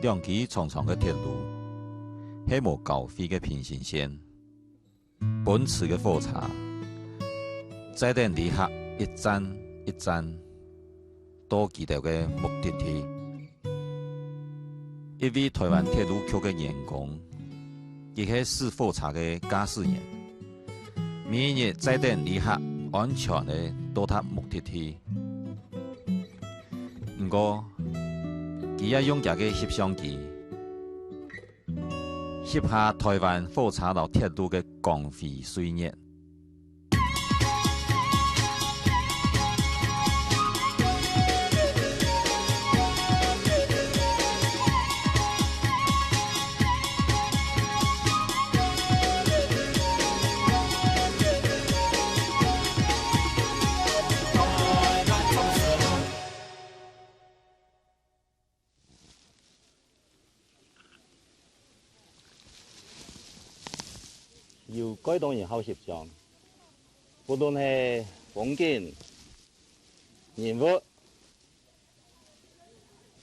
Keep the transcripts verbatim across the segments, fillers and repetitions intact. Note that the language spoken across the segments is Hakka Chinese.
兩支長長个鐵路，係無交會个平行線。奔馳个火車，載等旅客一站一站到佢兜个目的地。一位臺灣鐵路局个員工，佢係駛火車个駕駛員，每日載等旅客安全个到達目的地。毋過，佢也用佢个翕相機，翕下臺灣火車摎鐵路个光輝歲月。 有蓋多人好翕相，不論係風景、人物、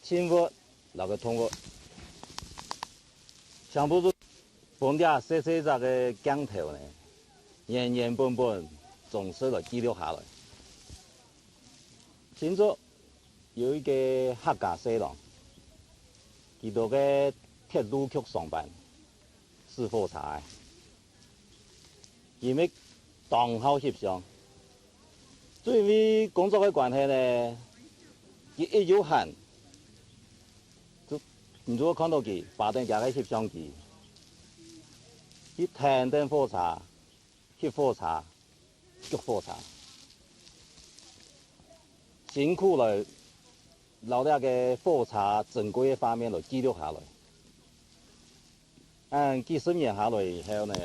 植物，摎个動物，全部都分這細細隻个鏡頭呢，原原本本總是來記錄下來。新竹 有一個客家細郎，佢在該鐵路局上班，駛火車个。佢乜當好翕相，就因為工作个關係呢，佢一有閒，就你就會看到佢揹等厥个翕相機，去跈等火車，翕火車，逐火車。 辛苦來摎這个火車珍貴个畫面來記錄下來。恁幾十年下來以後呢，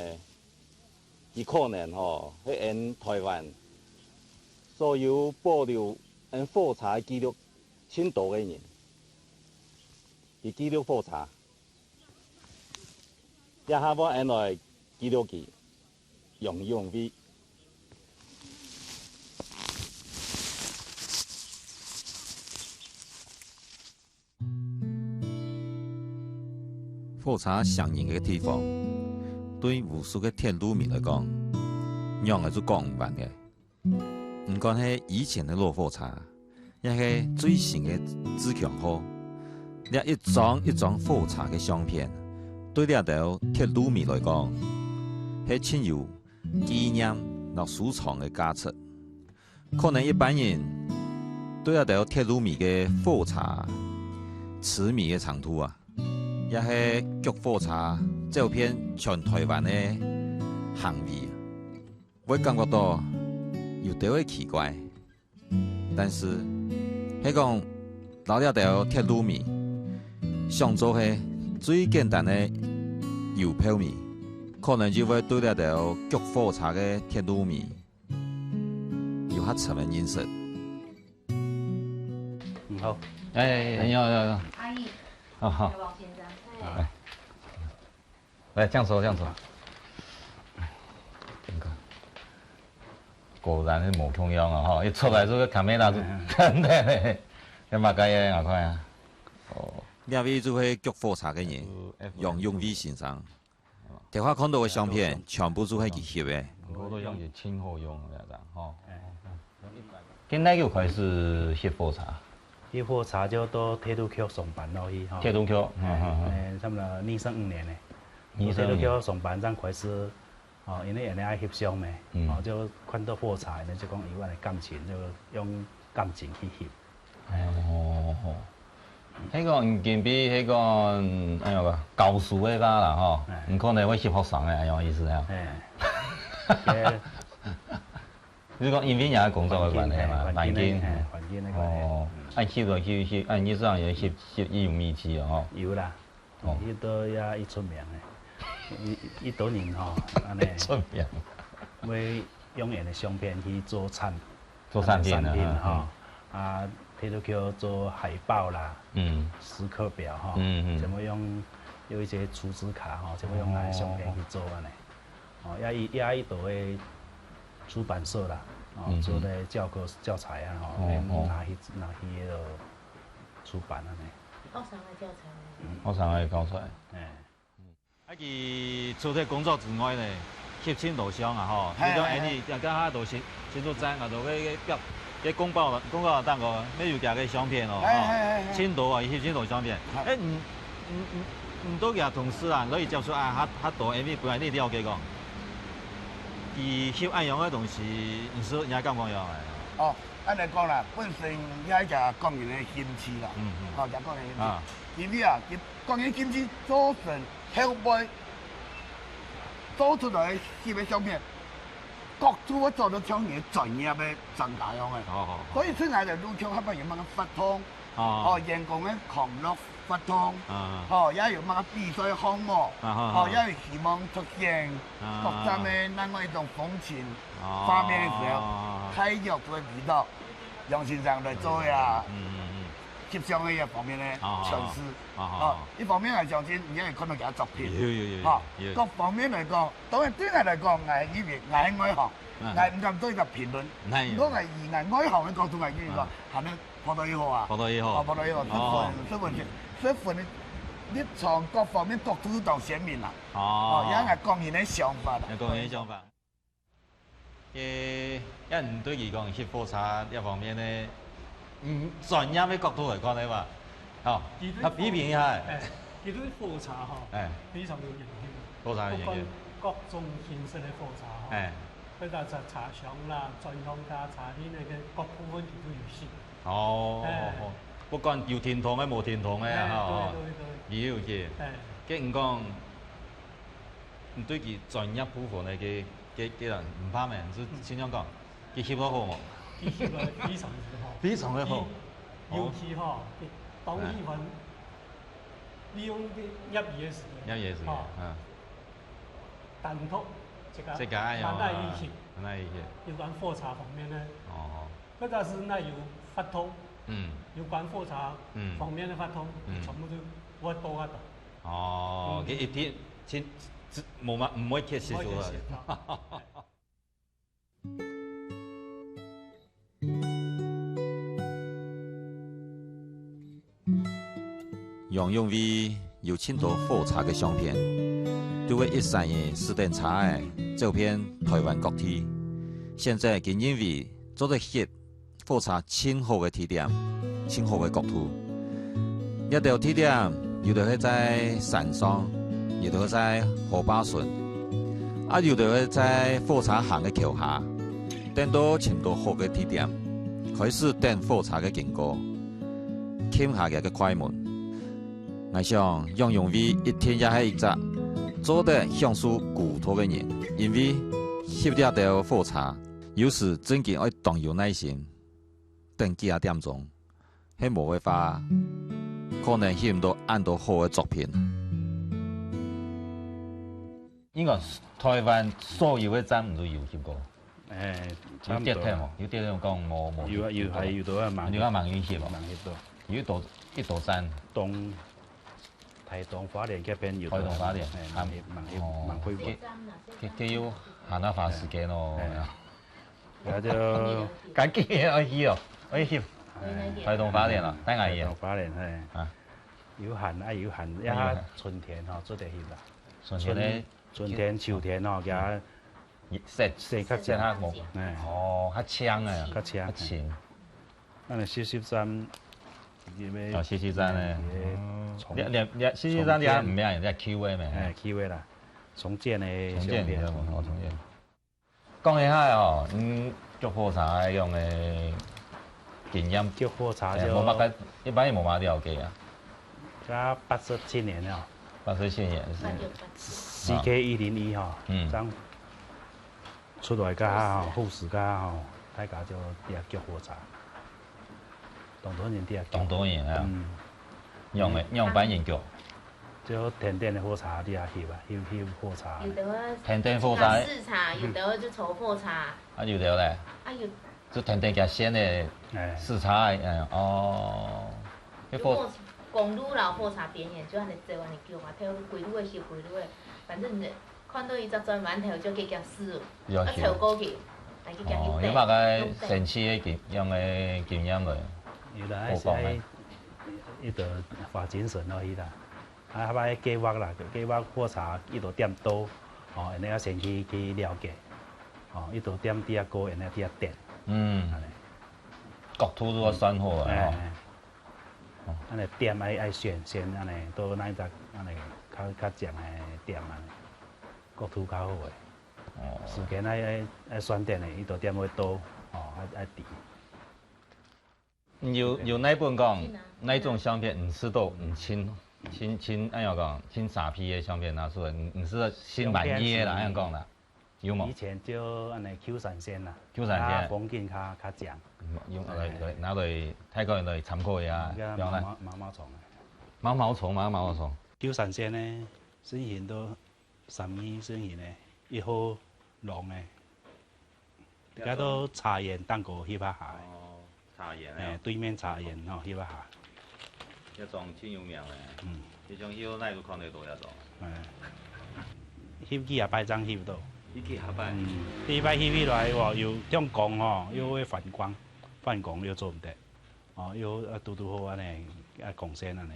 佢可能吼，係𫣆臺灣所有保留𫣆火車个記錄盡多个人。佢記錄火車，這下換𫣆來記錄佢。 楊永偉。火車餳人个地方，對無數个鐵路迷來講，仰仔就講毋完个。毋管係以前个老火車， 也係最新个自強號。這一張一張火車个相片，對這兜鐵路迷來講，係盡有紀念摎收藏个價值。可能一般人對這兜鐵路迷个火車痴迷个程度啊，也係逐火車走遍全臺灣个行為，會感覺到有兜仔奇怪。 但是，係講摎這兜鐵路迷想做係最簡單个郵票迷，可能就會對這兜逐火車个鐵路迷有較深个認識。你好。哎，你好，你好，你好。阿姨，哦，好。王先生。哎。 來，這樣坐，這樣坐。你看，果然係無共樣啊，吼！一出來就係camera就，嗯。真个咧，這麼个樣啊，看啊。哦。這位就係逐火車个人，就F M楊永偉先生。頭下看到个相片，全部就係佢翕个。好多樣也盡好用个，吼。哎，嗯。 今哪久開始翕火車？翕火車就到鐵路局上班落去，吼。鐵路局，嗯，嗯，嗯。哎，差不多二十五年咧。二十五年。到鐵路局上班正開始，哦，因為𫣆俚愛翕相咩，嗯。哦，就看到火車，𫣆俚就講有恁个感情，就用感情去翕。哦，哦，哦。該个，嗯，今比該个，嗯，哎呀，教書个話啦，吼，哎。你可能會翕學生个，恁樣意思啊？哎。該 你係講因為若个工作个關係嘛，環境，環境，環境个，哎，環境个關係。哦，嗯。恁翕來翕去，恁你這樣也翕，翕，也有秘籍哦，吼。有啦，哦。翕到也已出名个，已，已多人吼，恁呢。出名。會用𫣆个相片去做產，做產品啊，產品，嗯，吼。嗯。啊，譬如叫做海報啦，嗯。時刻表吼，嗯，嗯。全部用，用一些儲值卡吼，全部用𫣆个相片去做恁呢。哦。哦，也一，也一度个 出版社啦，哦，嗯哼。做个教科，教材啊，吼，哦，哦。拿去，拿去彼个出版啊呢。學生个教材。學生个教材。哎。啊，佢除忒工作之外呢，翕盡多相啊吼，嘿，你講，嘿，哎，你，嘿。剛剛都新，新竹站啊，都个个表，个公報，公告當中，乜有佢个相片哦，嘿，吼，嘿，嘿，嘿。盡多啊，翕盡多相片。嘿。哎，你，你，你，你都佢同事啊，可以接觸啊，較，較多，M V本來你了解講，佢翕恁樣个東西，你是，你還敢講樣哎？哦， 恁來講啦，本身也係講人个興趣啦，嗯，嗯。吼，也講人興趣。啊。因為啊，佢講人興趣做成後背做出來个翕个相片，角度會做到像人專業个專家樣个。好，好，好。所以出來个路口後背有麼个活動，哦。哦，員工个康樂活動，啊。吼，也有麼个比賽項目，啊，好，好。吼，也有希望出現，啊。各站个另外一種風情，哦。畫面个時候，大約就會知道 楊先生來做个啊，嗯，嗯，嗯。翕相个一方面呢，哦，哦，哦。嘗試。哦，哦，哦。哦，一方面來講，真，你也看到佢个作品。有，有，有，有，吼，有。各方面來講，當然對𠊎來講，𠊎因為𠊎係外行，嗯。𠊎毋敢做一個評論。哪有？毋過𠊎以𠊎外行个角度來跟你講，嗯。還能拍到以後啊。拍到以後。哦，拍到以後，十分，哦。十分，十分个立場各方面角度都當鮮明啦。哦。哦，也𠊎講人个想法啦。也講人个想法。 誒，恁你對佢講翕火車這方面呢，嗯，專業个角度來看个話，吼，其實佢批評一下。哎，其實火車吼，哎。非常有影響。火車有影響。不管各種形式个火車吼，哎。或者係茶廂啦、專用卡、茶廳个各部分佢都有寫。哦，哎。哦，哦，不管有停動个、無停動个啊，哎，吼，對，對，對。也有寫。哎。跟你講， 你對佢專業部分个，个，个，个人毋怕咩？你就盡量講，佢翕到好無？佢翕到非常之好。非常个好。佢尤其吼，哦。佢當喜歡利用个業餘个時間，業餘个時間，吼，嗯。單獨自家，自家愛用啊，蠻愛去翕，蠻愛去翕。有關火車方面个，哦。或者係若有活動，嗯。有關火車，嗯。方面个活動，嗯。全部都會報啊到。 哦，嗯。佢一定，親，無嘛，毋會缺席，毋會缺席，著無？著。楊永偉有盡多火車个相片，都會一儕人駛等車仔，走遍臺灣各地。現在佢認為做得翕 火車盡好个地點，盡好个角度。這兜地點，有兜係在山上，有兜係在河壩脣，啊，有兜係在火車行个橋下。等到尋到好个地點，開始等火車个經過，撳下佢个快門。𠊎想，楊永偉一定也係一隻做得享受孤獨个人，因為翕這兜火車，有時正經愛當有耐心。 等幾下點鐘，係無个話，可能翕毋到恁多好个作品。應該臺灣所有个站你都有翕過？哎，差不多。有跌忒無？有跌忒講無，無翕過？有啊，有，還有兜啊，吂翕。有啊，吂有翕無？吂翕到。有幾多，幾多站？東，臺東花蓮該片有兜啊。臺東花蓮，哎，吂翕，吂翕，哦，吂翕過。該，該，該有還愛花時間哦。哎。 也就趕緊愛去哦，愛去。哎。臺東花蓮啊，帶𠊎去啊。臺東花蓮，嘿。啊。有閒啊，有閒，哎呀。也春天吼，做得去啦。春天呢？春，春天、秋天吼，佢也，嗯。雪，雪較少。雪較無。哎。哦，較清啊。較清，較清。嘿。恁呢休息站，因為，哦，休息站呢。哎，嗯。重，你，你，你，休息站你也重建。毋係，你係Q A咩？哎，Q A啦，重建的重建，相片。哦，重建。 講一下哦，嗯，逐火車个樣个經驗。逐火車就，哎，無麼个，一般也無麼个了解啊。這八十七年了。八十七年是。四K一零一吼，嗯。正出來該下吼，護士該下吼，大家就來逐火車。 當多人佇遐。當多人啊。嗯。仰般，嗯。仰般人逐？就天天个火車佇遐翕啊，翕，翕火車。有的會，天天火車。像市場，有的會就抽破車。啊，有的咧？啊，有。就天天行線个，哎。市場个，哎，哦。如果公路啦，火車邊緣，就恁樣走，恁樣叫嘛，跳歸路个，翕歸路个，反正你 看到一隻轉彎頭就直接駛，要求。啊，走過去，來去行哦，去有麼个神奇个經，樣个經驗咧？有啦，好講个。一直發精神落去啦。啊，後擺計畫啦，計畫火車一路點到，哦，𫣆俚愛先去，去了解，哦，一路點底下高，𫣆俚底下點，嗯，恁呢。角度都要算好啊，哎，吼。哎，恁呢點愛，愛選，選恁呢，到哪一隻恁呢較，較靚个點啊，角度較好个。哦。時間愛，愛，愛算等个，一路點會到，哦，愛，愛知。 有，有哪本講，哪種相片你試著，嗯，盡，盡，盡，恁樣講，盡沙鼻个相片拿出來，你，你試著盡滿意个啦，恁樣講啦，有無？以前就恁呢舊山線啦，舊山線。啊，風景較，較靚。用，來，來，拿來，大家來參考一下，用來。毛毛，毛毛蟲啊。毛毛蟲嘛，毛毛蟲。舊山線呢，身形都 三米身形呢，一號龍呢，該到茶園頂高翕啊下。哦，茶園啊。哎，對面茶園吼，翕啊下。這種盡有名个。嗯。這種以後哪位看得到這種？哎。翕幾下擺正翕到。翕幾下擺？嗯，第一擺翕起來哦，有像光吼，又會反光，反光又做毋得，哦，又，啊，拄拄好恁呢，啊，光線恁呢。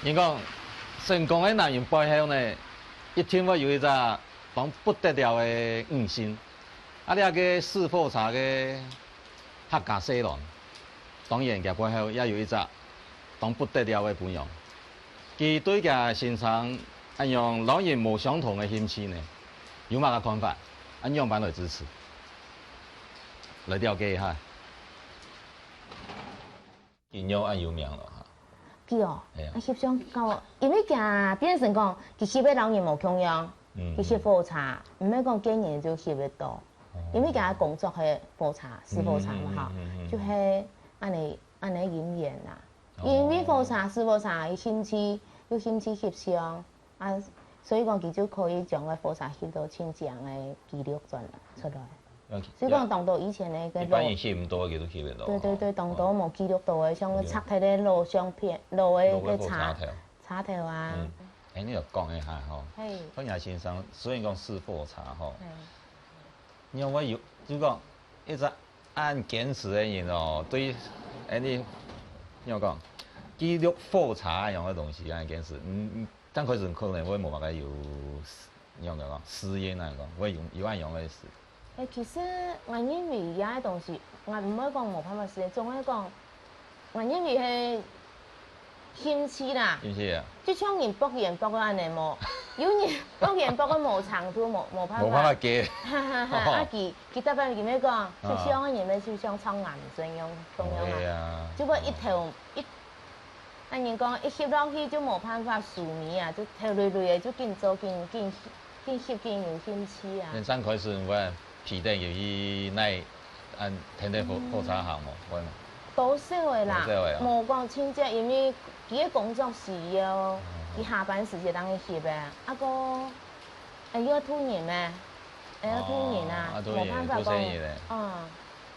人講，成功个男人背後呢，一定會有一隻當不得了个女性。啊，這個駛火車个客家細郎，當然佢背後也有一隻當不得了个餔娘。佢對佢先生恁樣兩人無相同个興趣呢，有麼个看法？恁樣般來支持？來了解一下。 佢仰恁有名咯哈。佢哦，係啊。啊，翕相較，因為佢變成講，佢翕个人無共樣，嗯。佢翕火車，毋係講見人就翕得到，哦。因為佢工作係火車，駛火車嘛哈，嗯，嗯，嗯，嗯。就係恁呢，恁呢因緣啦。哦。因為火車，駛火車，有興趣，有興趣翕相， 啊，所以講佢就可以將該火車翕到盡靚个紀錄轉來，出來。OK。所以講，當多以前个該路，一般人翕毋到，佢都翕得到。對對對，當多無記錄到个，像拆忒个路相片，路个，路个該車，火車頭。車頭啊。嗯。哎，你有講一下吼，嘿。當然先生，雖然講駛火車吼，嘿。 因為有，就講一隻恁堅持个人哦，對，哎，你，仰講，記錄火車恁樣个東西恁堅持，嗯，嗯，剛開始可能會無麼个有，仰講，適應恁樣講，會有，有恁樣个事。哎，其實𠊎認為這个東西，𠊎毋會講無辦法適應，總係講 𠊎認為係興趣啦。興趣啊。就像人博圓博个恁呢無，有人博圓博个無長度，無，無辦法。無辦法計。哈哈哈，哦。啊，佢，佢特別佢乜講，啊。翕相个人乜翕相像男生樣，共樣嘛。會啊。就會一頭，一，恁人講一翕落去就無辦法收尾啊，就頭累累个就緊做，緊，緊，緊翕，緊有興趣啊。恁正開始會 皮蛋有去哪，恁，天天火，火車行無？會無？多少个啦，多少个啊？無講親戚，因為佢个工作需要，嗯。佢下班時間當然翕个。啊，過，哎，又愛渡人咩？哎，愛渡人啊，哦，啊，渡人，無辦法講，渡細人咧。嗯，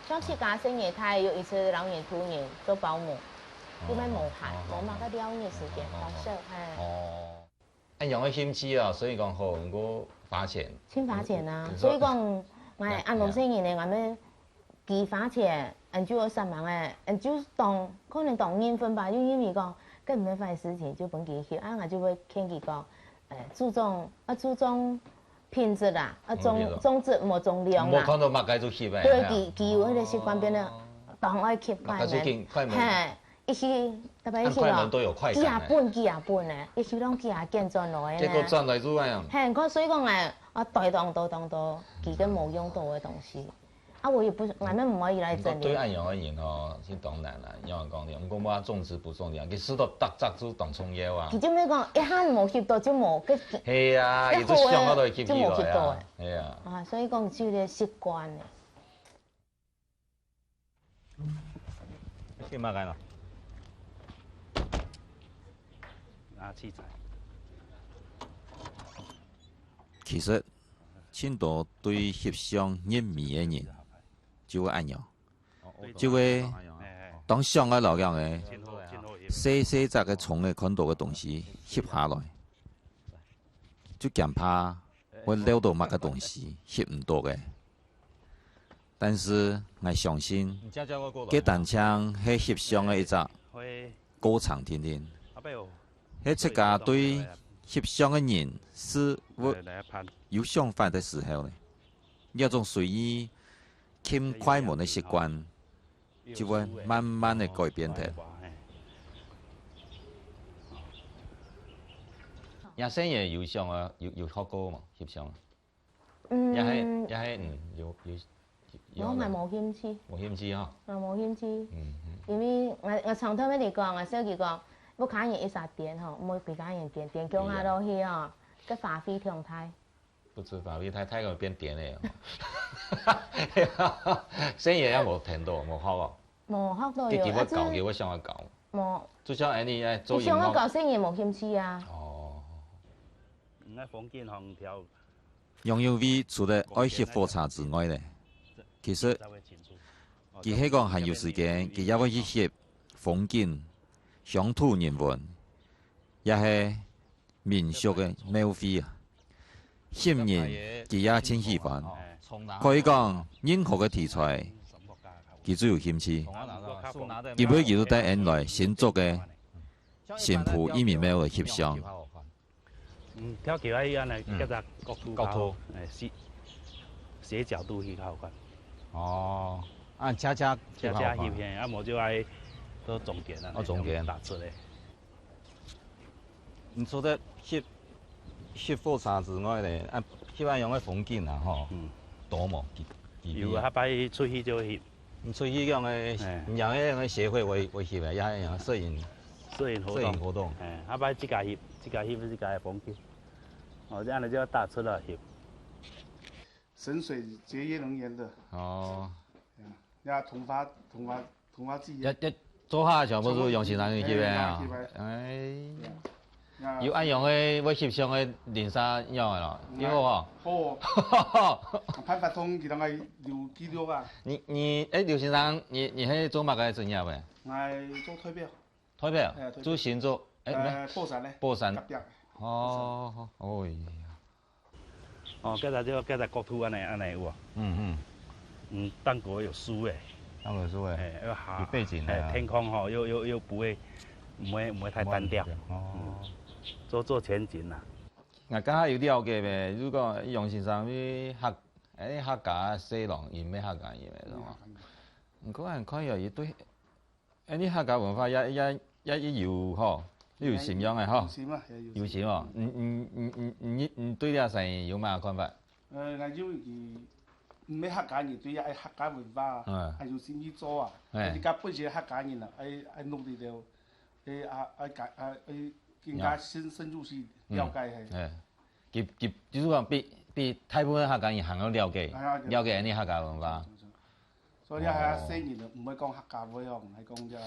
像自家細人，佢有一次老人渡人做保姆，哦，因為無閒，哦，無麼个尞日時間，哦，哦，哦。當少，嘿。哦。 恁樣个興趣啊，所以講好，毋過花錢。盡花錢啊，嗯，所以講，𠊎恁多細人呢，𠊎乜幾花錢，嗯，就有煞猛个，嗯，就當，可能當緣分吧，就因為講，該毋係壞事情，就分佢翕，啊，𠊎就會勸佢講，呃，注重，啊，注重品質啦，啊，重，哦，對了。重質莫重量啦。莫看到麼个就翕个，對，係啊。佢，佢有該個習慣變得，哦。當愛翕快門。麼个就緊快門。嘿。 一時，特別一時哦，恁快門都有快感欸。幾下本，幾下本呢，一時攏幾下件轉來个呢。結果轉來就恁樣。嘿，你看，所以講欸，啊，帶當多當多，佢个無用到个東西。啊，我也不，𠊎們毋可以來整理。毋過對恁樣个人吼，是當難啦，仰般講呢？毋過我重質不重量，佢試著逐隻就當重要啊。佢就無講，一下無翕到就無，个，係啊，佢就想到都會翕起來啊。就無翕到欸。係啊。啊，所以講，就係習慣欸。 去麼个咯？啊，器材。其實，盡多對翕相入迷个人，就會恁樣，就會當想愛摎樣个細細隻个蟲仔看到个東西翕下來，就驚怕會漏到麼个東西翕毋到个。但是𠊎相信，該單淨係翕相个一隻過程定定。 係自家對翕相个人事物有想法个時候呢，這種隨意撳快門个習慣就會慢慢个改變忒。若生也有想啊，有有學過無？翕相啊？ 嗯，也係也係，嗯，有有有。𠊎無興趣。無興趣吼。𠊎無興趣。嗯嗯。因為𠊎𠊎常同佢講，𠊎小舅講，屋下人一儕癲吼，毋好分家人癲，癲強下落去吼，該花費忒大。毋使花費，大大个變癲个哦。細人也無聽到，無學哦。無學到有，佢佢會搞，啊，佢會想愛搞。無。就像恁樣愛做音樂。佢想愛搞，細人無興趣啊。哦。嗯，該風景項條 楊有為除了愛翕火車之外呢，其實佢係講閒有時間，佢也會去翕風景、鄉土人文，也係民俗个廟會啊。翕人佢也盡喜歡，可以講任何个題材，佢都有興趣。今晡日佢都帶𠊎來新竹个新埔義民廟个翕相。 嗯，跳起來以後呢，嗯。這隻角度較好，角度。哎，斜，斜角度去較好看。哦，啊，斜斜去較好看。斜斜翕，嘿，啊，無就愛到中間啊，哦，中間。打出來。你除了翕，翕火車之外呢，啊，翕恁樣个風景啊，吼，嗯。多無？幾，幾有啊，下擺出去就翕。 你出去用个，哎。你用个用个協會會會翕个，也用攝影，攝影活動。攝影活動。哎，下擺自家翕，自家翕自家个風景。哦，這樣子就要打出來翕。省水節約能源的。哦。哎呀，要同發同发同发记忆。要要做下全部都用先生去翕个啊。哎，用先生去翕个。哎。对啊。 有恁樣个會翕相个人生樣个咯，嗯，有無？好。辦法通佢等个留記錄啊。你你，哎，劉先生，你你係做麼个專業个？𠊎做代表。代表？哎，代表。做新竹，哎，呃，寶山呢。寶山。隔壁。哦，哦呀。 哦，該隻就該隻角度恁呢恁呢有無？嗯嗯。嗯，當高有樹欸。當高有樹欸。哎，要下，有背景的啊。哎，天空吼，又又又不會，毋會毋會太單調。哦。嗯，做做前景啦。𠊎剛剛有了解咩？如果楊先生你客，哎，客家細人，佢毋係客家人咩，係嘛？嗯。你看看有一對 哎，你客家文化也也也也有吼，你有心樣个吼。有心啊，也有心。有心哦。嗯嗯嗯嗯，你你對這生意有麼个看法？呃，𠊎就佢毋係客家人，對這客家文化啊，嗯。還有心去做啊。哎。自家本身客家人啊，愛愛努力了，哎啊愛改啊愛更加深深入去了解嘿。哎，佢佢就是講比比大部分客家人還要了解，哎呀，了解你客家文化。 所以這下細人仔毋會講客家話哦，愛講這。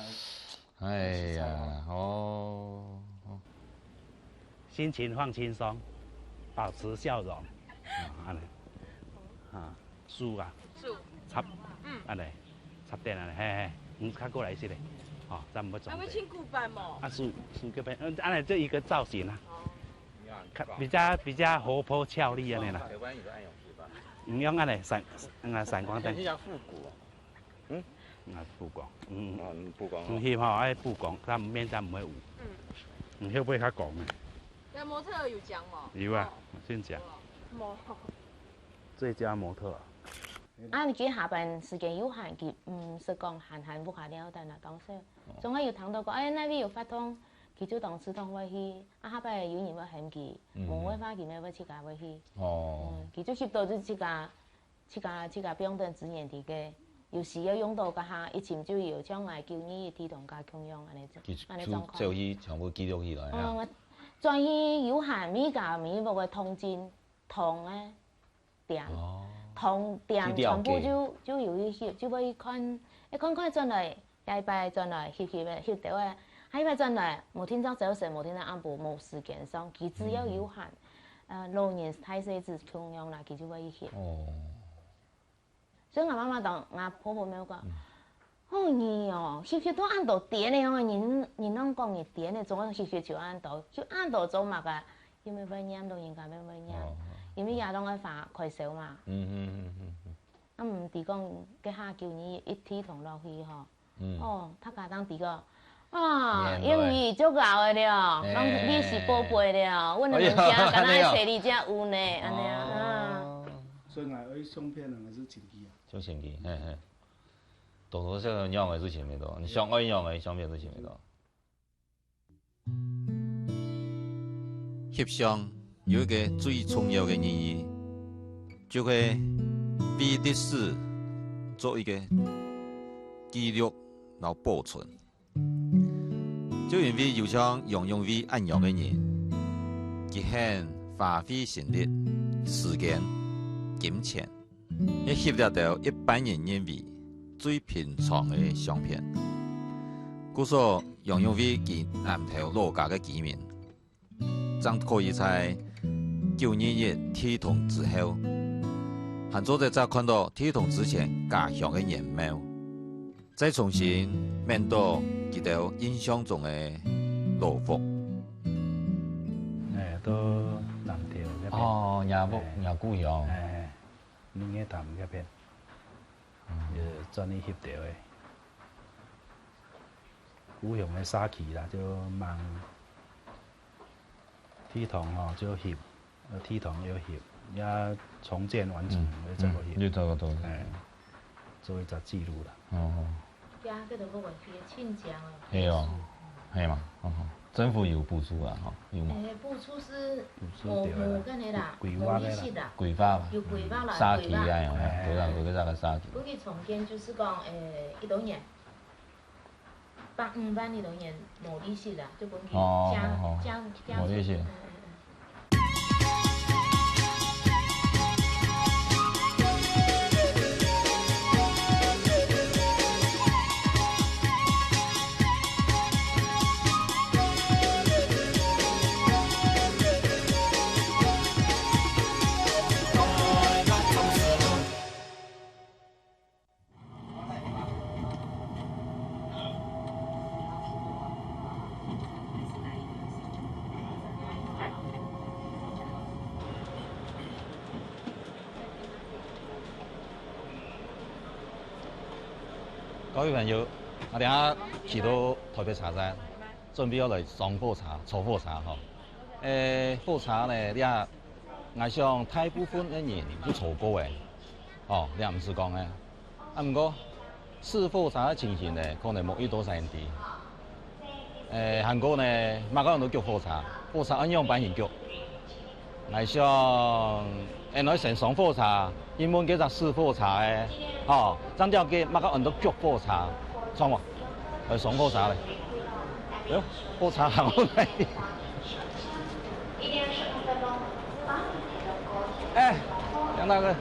哎呀，哦。心情放輕鬆，保持笑容。啊，恁呢。啊，樹啊，樹。插，嗯。恁呢，插電恁呢，嘿嘿，嗯，較過來一息咧。哦，咱毋好撞著。還會穿古板無？啊，樹樹這邊，嗯，恁呢，這一個造型啊。哦。 較比較比較活潑俏麗恁呢啦。台灣也是愛用，是吧？毋用恁呢，閃啊閃光燈。你要復古哦。嗯？啊，曝光，嗯，哦，你曝光哦。嗯，翕吼，愛曝光，佢面才毋會烏。嗯。你會毋會較光呢？該模特有獎無？有啊，有獎。無。最佳模特啊。啊，你今下班時間有閒，佢毋識講閒閒屋下尞等啊，當時總係有聽到講，哎，哪位有活動，佢就當自動會去。 啊，下擺有人會喊佢，嗯。無个話佢乜會自家會去。哦。嗯，佢就翕到就自家，自家，自家放等資源在該，有需要用到該下，一尋就有，像𠊎九二一地動該共樣恁呢，佢恁呢狀況。就就去全部記錄起來啊。嗯，轉去有閒，每家每屋个通訊，通个 店，哦。通店全部就，就有一些，就會去看，哎，看看轉來，下一擺轉來翕翕个，翕到个，下一擺轉來，無定著朝晨，無定著暗晡，無時間上，佢只要有閒，嗯。呃，老人大細子共樣啦，佢就會去翕。哦。所以𠊎媽媽同𠊎婆婆乜有講，哦，你哦，翕翕到恁多點个哦，你你啷講你點个，總共翕翕就恁多，就恁多做麼个？因為會念，老人家乜會念，哦。因為夜當个花開銷嘛。嗯嗯嗯嗯嗯。啊，毋知講該下九年一地動落去吼，嗯。哦，大家當知講，啊，年代。因為足老个了，哎。講你是寶貝了，阮兩家敢若係你才有呢，哎呀。恁呢啊。哦。所以𠊎愛相片个係真奇啊。就神奇，嘿嘿。多多少少仰个事情乜多，你想愛仰个相片事情乜多。翕相有一個最重要个意義，就係為歷史做一個記錄摎保存。 就因為有像楊勇輝恁樣个人，佢肯花費心力、時間、金錢，去翕這兜一般人認為最平常个相片。故所楊勇輝佢南投老家个居民，正可以在九二一地動之後，還做得再看到地動之前家鄉个原貌。 再重新愐到佢兜印象中个老屋。哎，到南投該片。哦，若屋，哎。若故鄉。哎，明月潭該片。嗯。也專門翕到个。故鄉个社區啦，就吂 地動吼，就翕，呃，地動又翕，也重建完成，嗯，又再過翕。嗯，又再過翕。哎，做一隻記錄啦。哦，哦。呀，這个我會記得親像哦。係哦，係嘛，哦，政府有補助啦，吼，有嘛？哎，補助係補助對啦，無，無个啦，規劃个啦。無利息啦。規劃啦。有規劃啦，嗯，社區啊，規劃。有啦，哎。規劃，規劃个社區。估計重建就係講，哎，幾多年？ 百五萬你當然無利息啦，就分佢哦，加，哦，哦，加，加無利息。嗯，嗯，嗯。 各位朋友，𠊎等下騎到台北車站，準備愛來上火車，坐火車吼。誒，火車呢，這𠊎想大部分个人都坐過誒，哦，這毋使講誒。 啊，毋過，駛火車个情形呢，可能無幾多儕人知。誒，還過呢，麼个人都逐火車，火車愛仰般形逐？𠊎想，𠊎來先上火車，因為該隻駛火車个，吼，正了解麼个人都逐火車，著無？來上火車咧。哎喲，火車行過來。 哎，楊大哥。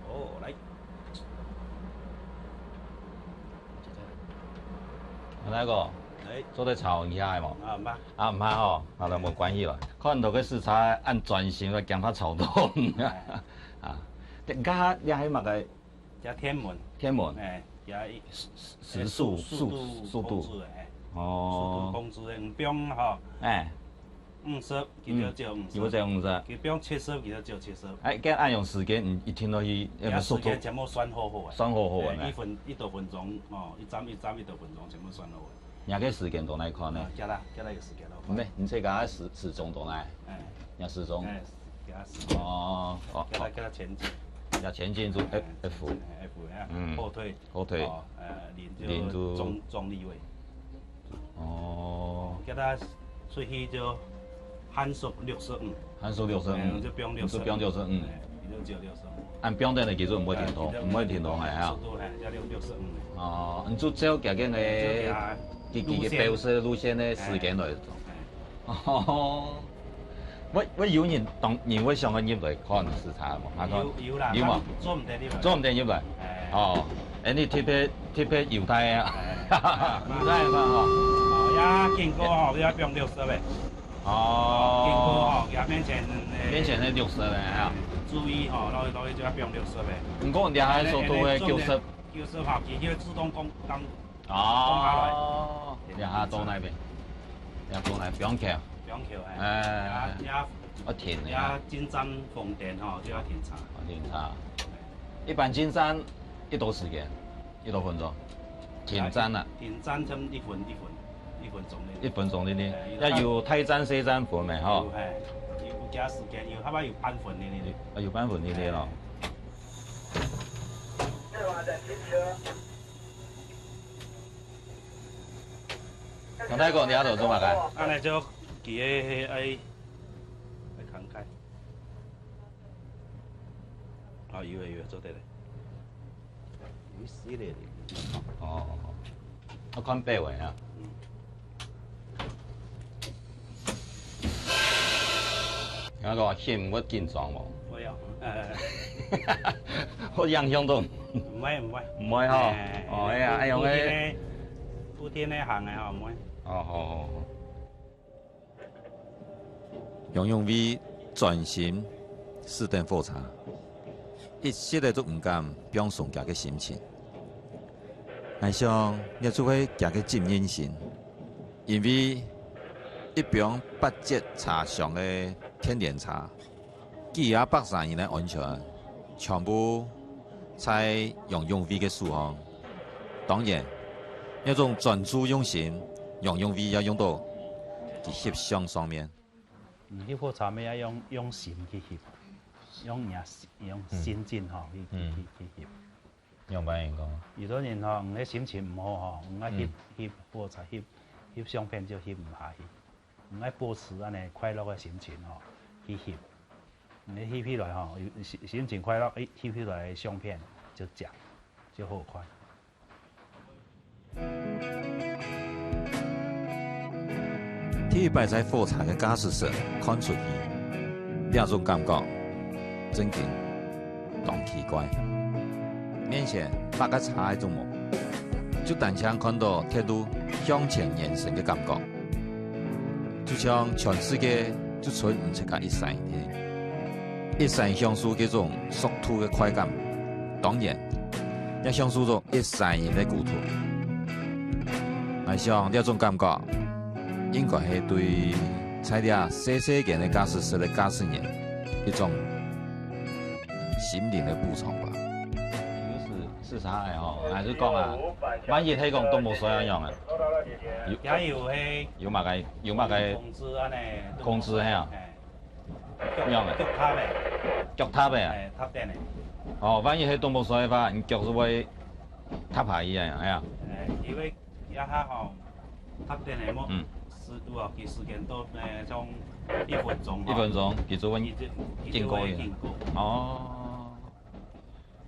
哦，來。阿大哥，哎。做得吵一下無？啊，毋怕。啊，毋怕吼，好了，無關係了。看到个時差，恁專心个，驚怕吵到。啊，這，你看，這還有麼个 加天文。天文。哎，加一，時，時速，速，速度，速度控制的，哎。哦。速度控制的，你比方吼，哎。五十，佢就照五十。嗯，佢會照五十。佢比方七十，佢就照七十。哎，該恁樣時間，你一定要去，那个速度。加時間全部算好好的。算好好的，哎，哎。一分，一多分鐘，哦，一站一站，一多分鐘，全部算好好的。你个時間到哪看呢？啊，加啦，加啦有時間咯。毋係，你這个時，時鐘到哪？哎。你時鐘？哎，哦，哦，叫它，叫它前进。要前进就F，F。哎，F，哎，嗯。后退，后退。哦，呃，零就零就中，中立位。哦。叫它出去就限速六十五。限速六十五。哎，就放六十五。就放六十五。哎，你就只有六十五。按放等个技術毋會停動，哎，毋會停動个哈。速度，哎，叫六，六十五。哦，你就照佢个，哎，就佢个佢，佢个路線。標示路線个時間來走。哎。 哦，會，會有人當，人會想要入來看視察無？啊，有，有啦，有無？但做毋得入來。做毋得入來。哎。哦，哎，你特別，特別優待啊。哎。優待嘛吼。哦，也經過吼，就要放六十个。哦。經過吼，佢面前，哎，面前係六十个啊。注意吼，落去，落去就要放六十个。毋過你還說都會九十。哎，九十吼，佢就自動降，降 哦，然後到那邊，然後到那邊，不用橋。不用橋，哎。哎，也，也，要停的啊。也進站紅燈吼，就要停車。哦，停車。一般進站幾多時間？幾多分鐘？停站啊。停站差不多一分，一分，一分鐘內。一分鐘內內，哎，要有大站、細站分的吼。有，嘿，有，有加時間，有，差不多有半分內內。啊，有半分內內咯。哎。 張大哥，你這度做麼个？恁呢就佢个，个愛，愛開開。哦，有个，有个，做得了。有一系列的。哦，哦，哦。要看八位啊。嗯。 𠊎講，你毋會緊張無？會啊，呃。會影響到？毋會，毋會。毋會吼？哎，哦，哎呀，哎喲，固定个，固定个行个吼，毋會。哦，好，好，好。楊永輝專心駛等火車，一息仔都毋敢放鬆厥个心情。 𠊎想，這就係厥个責任心，因為一般八節車廂个電聯車，幾下百儕人个安全，全部在楊永輝个手項。當然，這種專注用心，楊永輝也用到佢翕相上面。嗯，翕火車乜愛用，用心去翕，用若，用心境吼，去，去，嗯。去，去翕。 仰般形講？有兜人吼，你个心情毋好吼，你愛翕，嗯。翕火車，翕，翕相片就翕毋下去。你愛保持恁呢快樂个心情吼，去翕。你翕起來吼，有心，心情快樂，誒，翕起來个相片就靚，就好看。 第一擺在火車个駕駛室看出去，這種感覺真經當奇怪。面前麼个車仔都無，就單淨看到鐵路向前延伸个感覺，就像全世界就伸毋出个一息仔，一息仔享受這種速度个快感。當然，也享受著 一息仔人个孤獨。𠊎想這種感覺，應該係對在這細細間个駕駛室个駕駛員一種心靈个補償吧。有時，時常係吼，𠊎就講啊，萬一係講當無衰恁樣啊，有，也有係有麼个，有麼个控制恁呢，控制係啊？嘿。 仰仔？腳踏个。腳踏个啊？哎，踏等个。哦，萬一係當無衰个話，你腳就會踏下去啊，係啊？哎，因為這下吼，踏等个無，嗯。速度哦，佢時間到，哎，像一分鐘吼。一分鐘，佢就會佢就，佢就會經過去。經過。哦。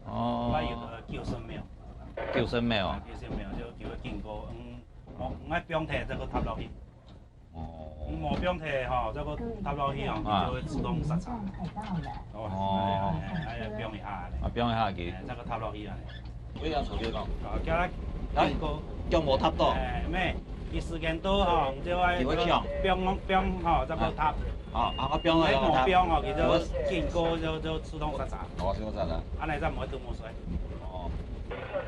哦。那有个九十秒。九十秒啊？哎，九十秒就，就會經過，嗯，哦，𠊎放忒，這个踏落去。 哦。無放忒吼，這个踏落去吼，啊。佢就會自動煞車。哦。哦。哎，哎，哎，放一下呢。啊，放一下佢。哎，這个踏落去啊。我也坐佢講。哦，叫佢來，經過。腳無踏到。哎，咩，佢時間到吼，你就愛佢會跳。放，放吼，這个踏。啊，啊，我放了，哎，無放吼，佢就經過就，就自動煞車。哦，自動煞車。恁呢正毋會堵無衰。哦。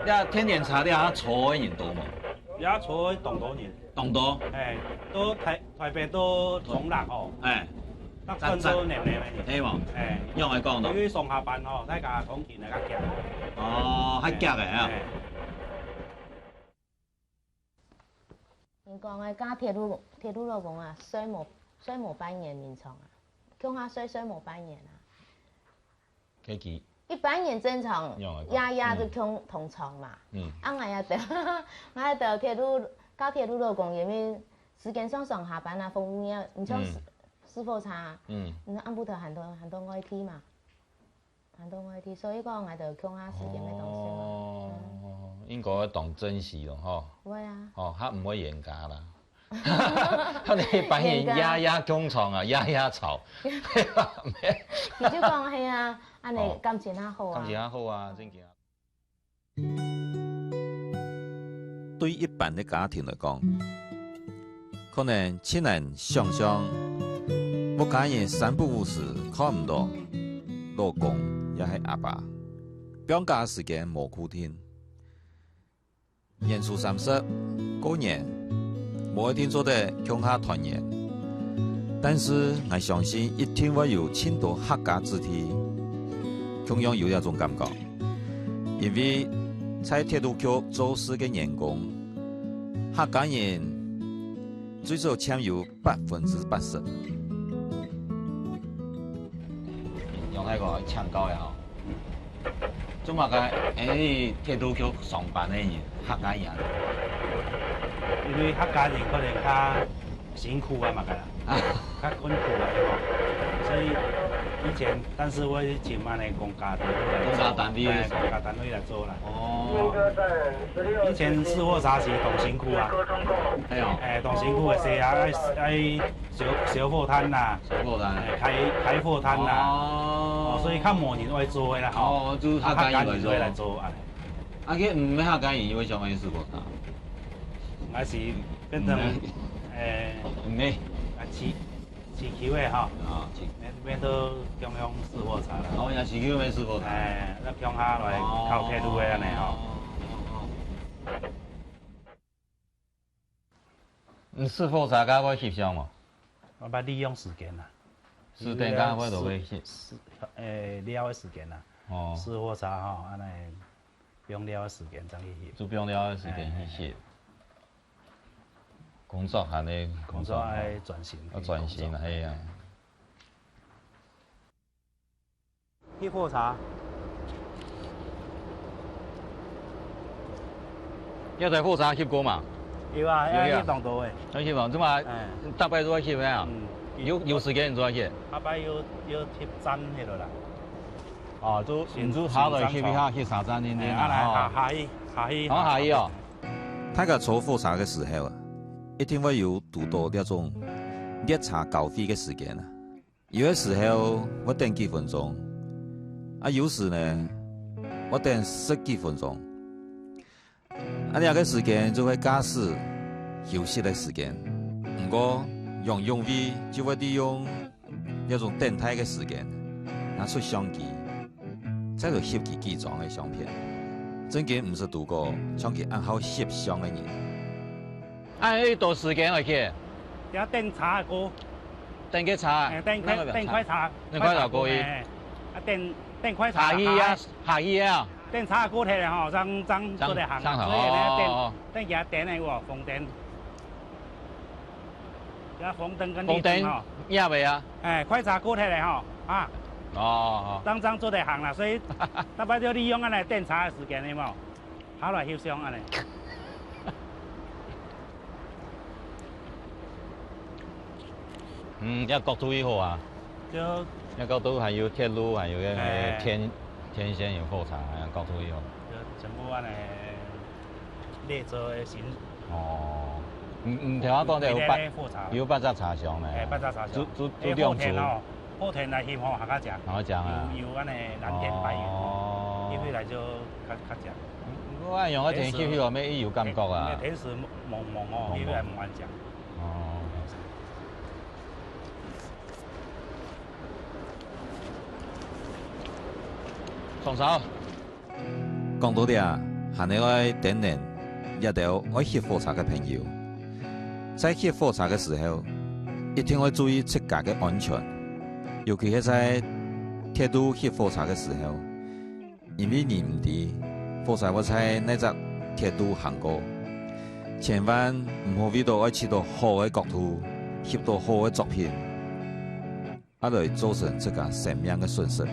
這電聯車這下坐个人多無？這下坐个當多人。 當多？哎，到台，台北到中壢吼，哎，逐站都黏黏个人。係無？哎，仰仔講呢？因為上下班吼，大家通勤个較遽。哦，較遽个啊。哎。人講个駕鐵路，鐵路老公啊，睡無，睡無半年眠床啊。共下睡睡無半年啊。該佢一般人正常仰會講夜夜就共同床嘛。嗯啊，𠊎也得，𠊎也得鐵路，高鐵路老公，因為時間上上下班啊，服務業，你像嗯是是否差，嗯你暗晡頭很多很多外地嘛，很多外地，所以講，𠊎得共下時間會當少啊。哦，應該當珍惜咯吼，會啊，哦，佢毋會冤家啦。佢等一般人夜夜共床啊，夜夜吵，你就講係啊，恁哦樣感情較好啊。感情較好啊，正經啊。對一般个家庭來講，可能盡難想像，屋下人三不五時看毋到，老公也係阿爸，放假時間無固定。年初三十、過年，無一定做得共下團圓，但是𠊎相信一定會有盡多客家子弟共樣有這種感覺。 因為在鐵路局做事个員工，客家人最少佔有百分之八十。楊大哥，請教一下吼，做麼个恁樣鐵路局上班个人，客家人？因為客家人可能較辛苦啊嘛，个啦，較困苦啊，對無？所以以前，但是我以前嘛呢，公家單位來做，公家單位哎，公家單位來做啦。哦，以前士貨車是當辛苦啊，係哦，哎，當辛苦个事啊，愛愛收收貨攤啦，收貨攤哎，開開貨攤啦，哦哦，所以較無人愛做个啦，吼。哦，就客家人來做客家人來做啊。啊，佢毋係客家人，佢會想愛士貨攤？還是變成，誒，毋係，啊，市市區个吼，啊，市變變到中央士貨車啦。哦，也市區無士貨攤。誒，那鄉下來靠鐵路个安尼吼。哦。你士貨車該會翕相無？我捌利用時間啦。時間該會落去翕。誒，尞个時間啦，哦，士貨車吼，安尼用尞个時間正去翕。就放尞个時間去翕。工作還咧，工作愛專心，要專心，係啊。翕貨車。有在貨車翕過嘛？有啊，有啊有翕當多个。要翕嘛，這嘛哎，大概都要翕个啊。嗯，有有時間你就愛翕。後擺有有翕站迄落啦。哦，就你就下來翕一下，翕三站定定哎，啊來下啦，吼。下去下去。好，下去哦。大家坐火車个時候啊，一定會有堵到這種列車交會个時間啊。有个時候會等幾分鐘，啊，有時呢，會等十幾分鐘。啊，這个時間就係駕駛休息个時間。毋過，楊永偉就會利用這種等待个時間，拿出相機，再來翕佢幾張个相片。正經毋識堵過像佢恁好翕相个人。按幾多時間來去？要等車過，等个車，哎，等快那個等快車，等快車過去哎，啊等等快車下去啊，下去啊。等車過忒了吼，正正做得行。正行所以呢，哦哦哦等等佢等个有無？紅燈。要紅燈跟綠燈吼。紅燈也未啊？哎，快車過忒了吼，啊，哦，正正做得行啦，所以大家就利用恁呢等車个時間，有無？下來翕相恁呢。嗯，這角度又好啊，就這角度還有鐵路，還有个哎天天線有火車，這角度又好。就全部恁呢列車个行哦，嗯嗯，頭先講的有八列車个火車。有八隻車廂呢，哎，八隻車廂。就就哎，就兩組後天哦，後天來翕吼，較加強。好講啊。有有恁呢藍天白雲，哦一回來就較較強。我用个天氣去外面有感覺啊。天時濛濛哦，濛濛一回來無恁強。哦。上車。講到這，還係愛叮嚀這兜愛翕火車个朋友，在翕火車个時候，一定愛注意自家个安全，尤其係在鐵路翕火車个時候，因為你毋知火車會在哪隻鐵路行過，千萬毋好為著愛取到好个角度，翕到好个作品。啊來造成自家生命个損失。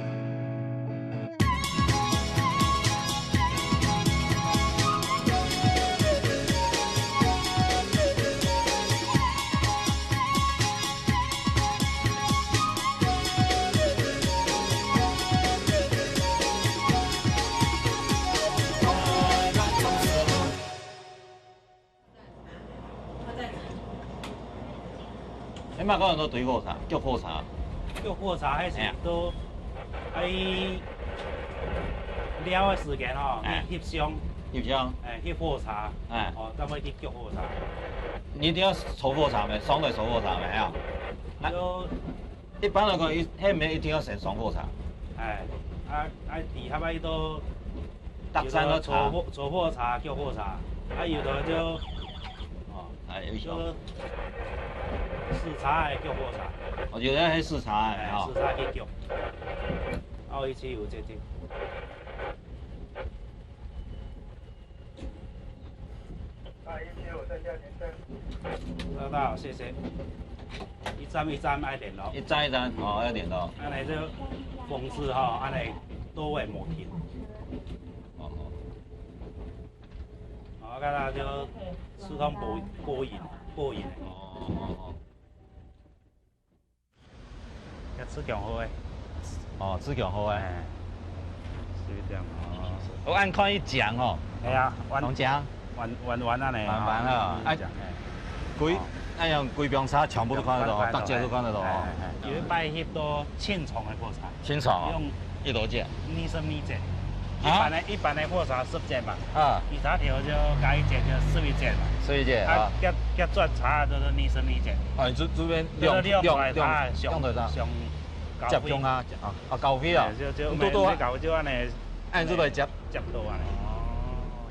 你嘛講到堆火柴，逐火柴。逐火柴，該係都愛尞个時間吼，哎。翕相，翕相。哎，翕火柴，哎。哦，正會去逐火柴。你一定愛坐火柴無？上來坐火柴無？啊？就一般來講，一，該毋係一定愛先上火柴。哎，啊，啊，底下愛到 逐站都查。有的坐火，坐火柴，逐火柴，啊，有的就，哦，哎，有一種。就駛車个逐火柴。哦，有的還駛車个，哎，哦。駛車去逐。啊，一直有這種。 大家好，謝謝。一站一站愛聯絡。一站一站，哦，愛聯絡。恁樣就方式吼，恁樣都會無停。哦，哦。哦，剛才就自動播，播音，播音。哦，哦，哦。 這自強號个。哦，自強號个。哎，是這樣。哦，𠊎恁看一講哦。哎呀，彎，當講。彎，彎，彎恁樣。彎彎啊，哎，講，哎。規，哦。哎呀，規枋車全部都看得到，看得到，大家都看得到哦。哎，哎，哎。有一擺翕到清倉个火車。清倉哦，用幾多節？二十二節。 一般个，啊？一般个火車十節嘛，啊。其他條就加一節，就十一節嘛。十一節，啊，啊。結，結轉差就是二十二節。哦，你這，這邊兩，就是兩台，兩，啊，相，兩台車。相交匯。接中啊，啊，啊，交匯啊。哎，就，就，你多多啊。每，每交就恁樣，哎，你這台接。接到恁樣。哦，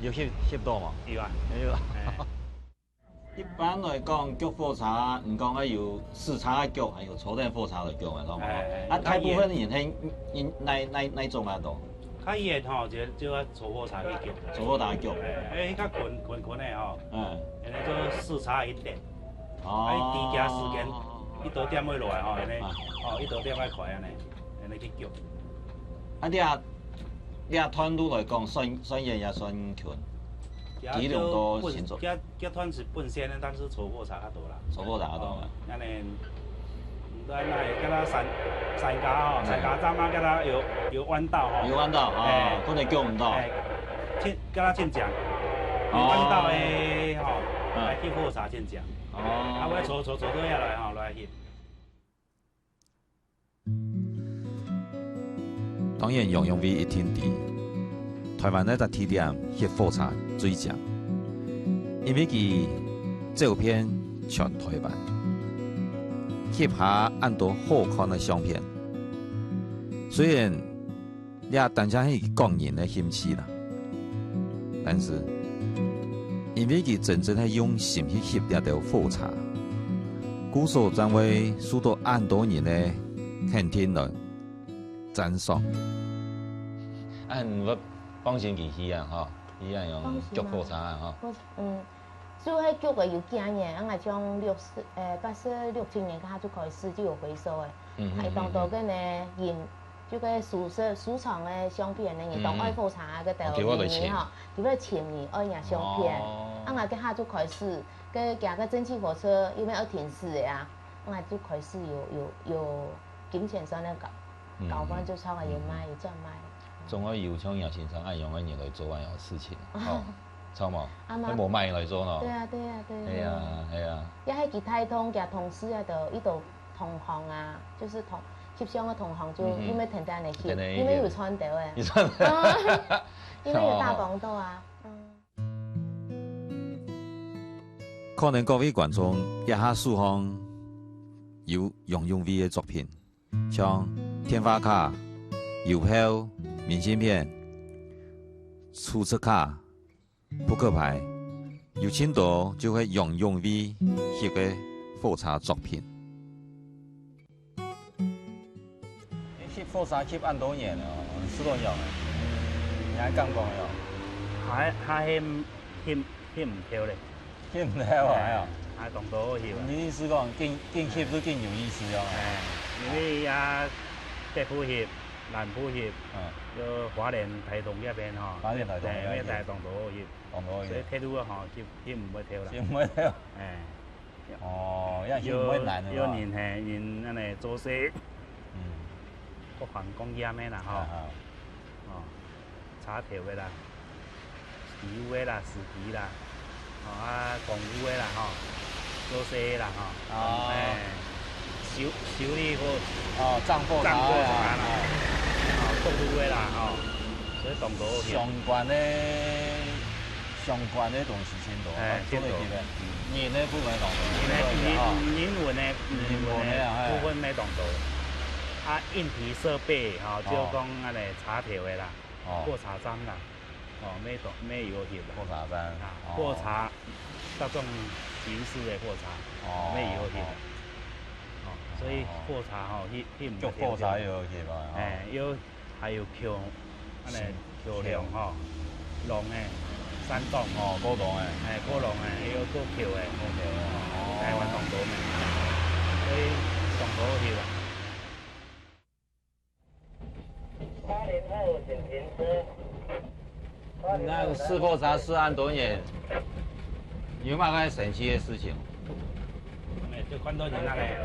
有翕，翕到無？有啊。有啊。哎。 一般來講，逐火車，你講愛有駛車个逐，還有坐等火車个逐个，懂無？哎，哎，啊，大部分人係，人，哪，哪，哪種啊，都？較遠吼，就，就愛坐火車去逐。坐火車逐。哎，哎，較近，近，近个吼，嗯。可能就駛車一點。哦。啊，你抵行時間，一多點會落來吼，可能，啊。哦，一多點愛開恁樣，可能去逐。啊，你啊， 這段路來講，算，算遠也算近。這就基隆到新竹。本，這，這段係本線个，但是坐火車較多啦。坐火車較多啦。哦，恁樣，毋知哪會，該个三，三家吼，哎。三家站啊，該个有，有彎道吼。有彎道，哦，哎。可能逐毋到。哎，盡，該个盡講，有彎道个吼，哦。嗯。來去火車盡講。哦。啊，𠊎坐，坐，坐到遐來吼，來去。 當然楊勇威一定知，臺灣哪隻地點翕火車最靚，因為佢走遍全臺灣，翕下恁多好看个相片。雖然 這單淨係佢個人个興趣啦。但是，因為佢真正係用心去翕這兜火車，故所正會受到恁多人个肯定來讚賞。啊，你會放心佢去啊，吼，佢恁樣逐火車啊，吼。放心啊。我，嗯， 就係逐个有經驗，𠊎像六十，呃，八十六七年該下就開始就有回收个。嗯，嗯，啊，當多个呢，人，就个收藏，收藏个相片呢，人當愛火車个，嗯，嗯。哦，佢會來尋。人吼，佢會尋你，愛若相片。哦。啊，𠊎該下就開始，个，行个蒸汽火車，因為愛停駛个啊，𠊎就開始有，有，有金錢上个交，嗯，交換就差不多有賣，嗯，嗯。有賺賣。總愛有像楊先生恁樣个人來做恁樣个事情，哦。 著無？啊嘛，該無麼人來做呢。對啊，對啊，對啊，係啊，對啊。係啊。也係佢帶動佢同事啊，就一兜同行啊，就是同，翕相个同行就，嗯哼。因為天天來翕，天天來翕。因為有賺到欸。有賺到。啊，因為有打廣告啊。嗯。可能各位觀眾這下手項有楊勇威个作品，像電話卡、郵票、明信片、儲值卡、 撲克牌，有盡多就係楊勇威翕个火車作品。你翕火車翕恁多年了，你試過樣啊？你還敢講了？還，還翕，翕，翕毋透咧。翕毋透啊，哎呀。還當多好翕啊。你意思講，緊，緊翕就緊有意思哦。哎。因為啊，北部去、南部去，嗯。就花蓮、台東這片吼，花蓮、台東嘿，這片。因為大家當多去，當多去。所以鐵路啊吼，就，就毋會跳啦。就毋會跳。哎。哦，這樣就毋會難了。有，有人嘿，人恁呢做事，嗯。各行各業个啦吼。啊，啊。哦。 車頭个啦，機務个啦，司機啦，吼，啊，公務个啦，吼，做事个啦，吼，哦。哎，修，修理貨，哦，裝貨車啊，裝貨車啦，哎。哦，道路个啦，吼，所以當多个。相關个，相關个東西真多，哎，做得起个。真多。嗯。人个部分當多，人个，做得起个，吼。人，人文个，人文个啊，哎。部分个當多。啊，硬體設備，吼，就講恁呢車頭个啦。哦。 哦。貨車站啦，哦，乜當，乜有翕啦。貨車站，啊，哦。貨車，各種形式个貨車，哦，乜有翕啦。哦。哦，所以貨車吼，翕，翕毋，就貨車又有翕啊，哦。哎，又還有橋，恁呢，是，橋梁吼，橋。梁个，山洞。哦，過洞个。哎，過洞个，又過橋个。過橋个，哦。台灣當多个，所以當多翕啊。 八零後，請停車。那个士貨車駛恁多年，有麼个神奇个事情？哎，就看到人啊嘞。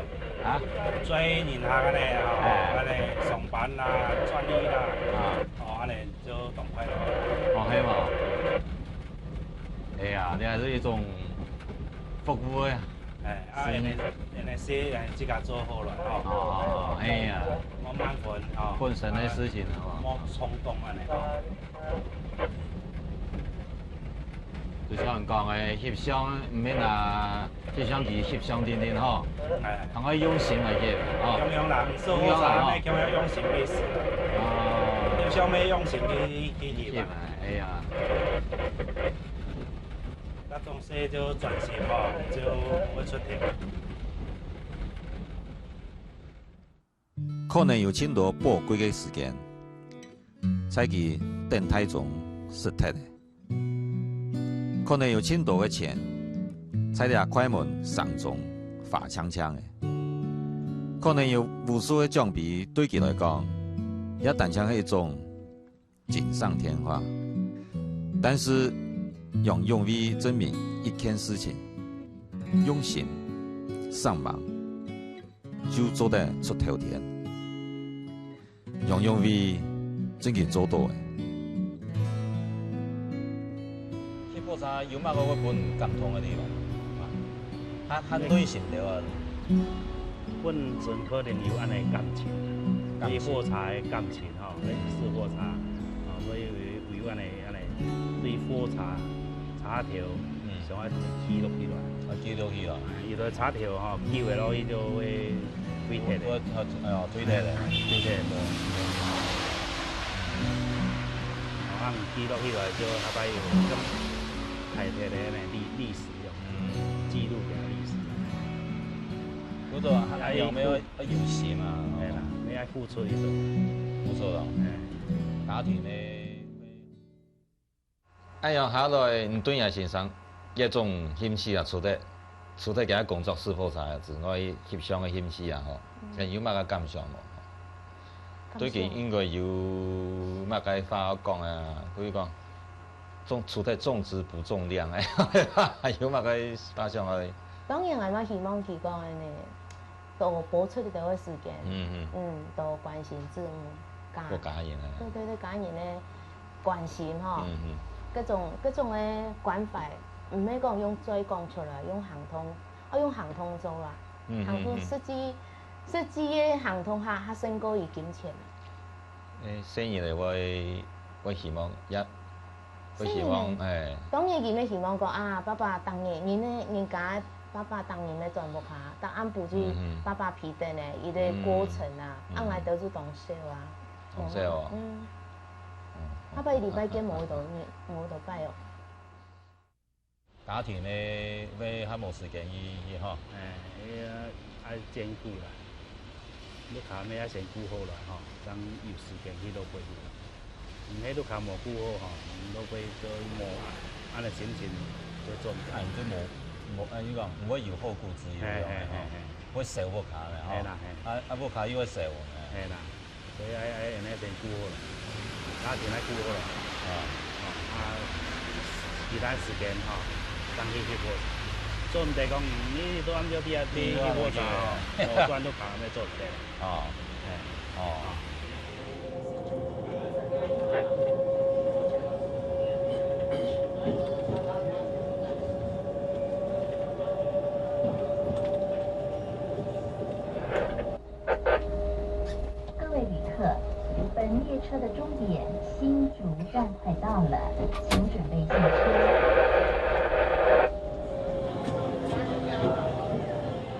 啊？載人客啊嘞，哦，哎。啊嘞，上班啦，賺利啦，啊。哦，啊嘞，就當快樂。哦，係無？哎呀，你還是一種服務个。 哎，啊，是。恁呢，恁呢事，哎，自家做好了，吼。哦，哎呀。慢慢分，吼。分神个事情，啊，吼。莫衝動恁呢，吼。就像講个，翕相，毋免拿翕相機翕相定定，吼。哎。還愛用心來翕，吼。樣樣啦，你做好啥，用心，吼。愛用心去試。哦。翕相愛用心去，去翕啊。翕啊，哎呀。 該種事就專心哦，就毋會出題。可能有盡多寶貴个時間，在佢等待中失忒了。可能有盡多个錢，在這快門聲中花淨淨了。可能有無數个獎杯對佢來講，也單淨係一種 錦上添花。但是，楊勇為證明一件事情，用心、煞猛，就做得出頭天。楊勇為正經做到了。去火車有麼个會分人感動个地方？啊，還，還內心了啊。本身可能有恁呢感情，感情。對火車个感情。 吼，來試火車，吼，所以有，有恁呢，恁呢，對火車，車頭，嗯。想愛記錄起來。啊，記錄起來。哎，有个車頭吼，久了落去就會廢忒个。會，會，哎喲，廢忒个。廢忒个。吼，啊，記錄起來就後擺有種大忒个恁呢歷，歷史。 嗯。記錄个歷史。不過啊，哎，有沒有，要有心啊，哎啦，你愛付出一種。付出咯。哎。家庭呢？哎呀，下來，你對你先生這種興趣啊，除忒，除忒佢个工作駛火車之外，翕相个興趣啊，吼，嗯。你有麼个感想無？感想？對佢應該有麼个話要講啊？比如講， 重，除忒重質不重量，哎，還有麼个大想法？當然，𠊎嘛希望佢講个呢，多播出一兜个時間，嗯嗯。嗯，多關心子女，家，多家人啊。對對對，家人个關心吼，嗯嗯。各種，各種个關懷，毋係講用嘴講出來，用行動，愛用行動做啊。嗯嗯嗯。行動實際，實際个行動較，較勝過於金錢啊。 誒，細人仔會，會希望，也，會希望，細人仔，誒。當然佢乜希望講，啊，爸爸逐日，人个，人家爸爸逐日乜轉屋下，逐暗晡就嗯哼。爸爸陪等个，一個過程啊，嗯。啊，𠊎兜就當少啊。當少哦。嗯。嗯。下擺禮拜見無多日，無多擺哦。 家庭呢，會較無時間去，去吼。哎，愛，愛兼顧啦。屋下乜愛先顧好來吼，正有時間去落尾去啦。毋係屋下無顧好吼，落尾就無啊，恁呢心情就做毋得。啊，你就無，無，啊，你講，毋會有後顧之憂，嘿，嘿，嘿，吼。嘿。會燒屋下呢，吼。係啦，係。啊，啊，屋下又會燒呢。係啦，所以愛，愛，愛先顧好啦，家庭愛顧好啦。啊。哦，啊，其他時間吼，正去去火車。做毋得講，嗯，你都按照你啊，你去火車哦，對啊，無轉到家，那做毋得。哦。係。哦。 各位旅客，本列车的终点新竹站快到了，请准备下车。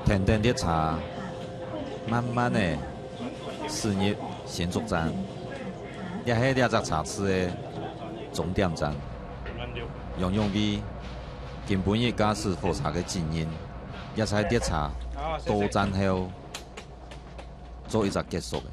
跈等列車，慢慢仔駛入新竹站，這係這隻車次个終點站。楊永輝今晡日駕駛火車个責任，也在列車到站後 做一隻結束个。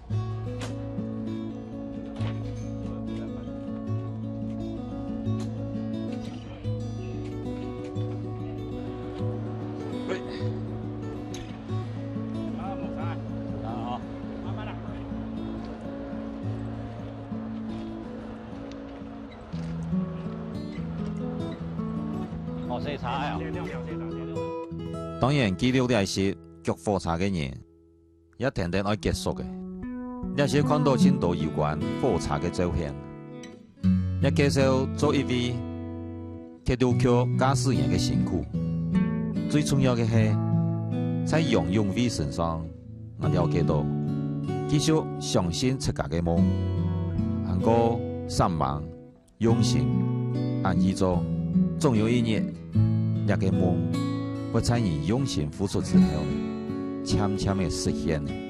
哦，細車啊。當然，記錄這係逐火車个人， 也跈等愛結束个。這係看到盡多有關火車个照片，也介紹做一位鐵路局駕駛員个辛苦。最重要个係，在楊永輝身上，𠊎了解到，繼續相信自家个夢，還過煞猛 用心恁去做，總有一日，這個夢會在你用心付出之後，漸漸个實現。